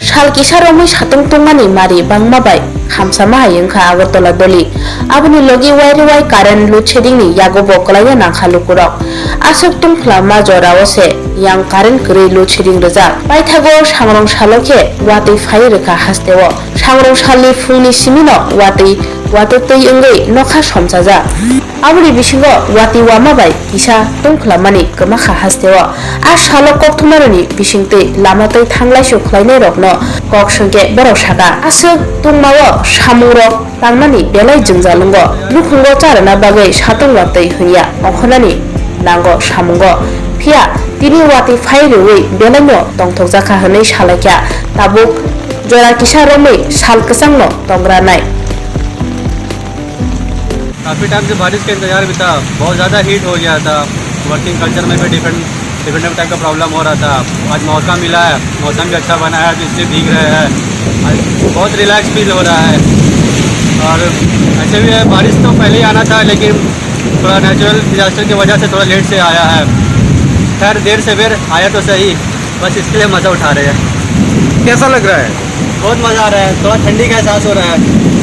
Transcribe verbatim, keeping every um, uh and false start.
Sal kisa romwi satung tungmani mari bangma bai khamsama hai wngkha Agartala doli. Aboni logi wairewai current load shedding ni yago bo kwlaina nangkha lukurok. Aswk tungphla ma jorao se yang current kwrwi load shedding rwjak. Paithago sangrong salo khe watwi phai rwkha hasteo. Sangrong salni phungni simino watwi watwi twi wngwi nokha somsajak. Aboni bisingo watwi wama bai kisa tungphlamani kwmakha hasteo. A salo kokthumnairokni bisingtwi lama twi thanglaisu khlainairokno kok swngkhe borok sakha, aswk tungmao samungrok tangmani belai jwngjal wngo. Nukhungo charwna bagwi satung watwi hwnya ongkhornani nango samungo. Phiya tini watwi phai rwui belaino tongthokjakha hwnwi salaikha. Tabuk jora kisa romwi sal kwchangno tongranai. काफ़ी टाइम से बारिश का इंतज़ार भी था। बहुत ज़्यादा हीट हो गया था। वर्किंग कल्चर में भी डिफरेंट डिफरेंट टाइप का प्रॉब्लम हो रहा था। आज मौका मिला है, मौसम भी अच्छा बना है, तो इसलिए भीग रहे हैं। आज बहुत रिलैक्स फील हो रहा है। और ऐसे भी है, बारिश तो पहले ही आना था, लेकिन थोड़ा नेचुरल डिजास्टर की वजह से थोड़ा लेट से आया है। खैर, देर से बेर आया तो सही, बस इसके लिए मज़ा उठा रहे हैं। कैसा लग रहा है? बहुत मज़ा आ रहा है, थोड़ा ठंडी का एहसास हो रहा है।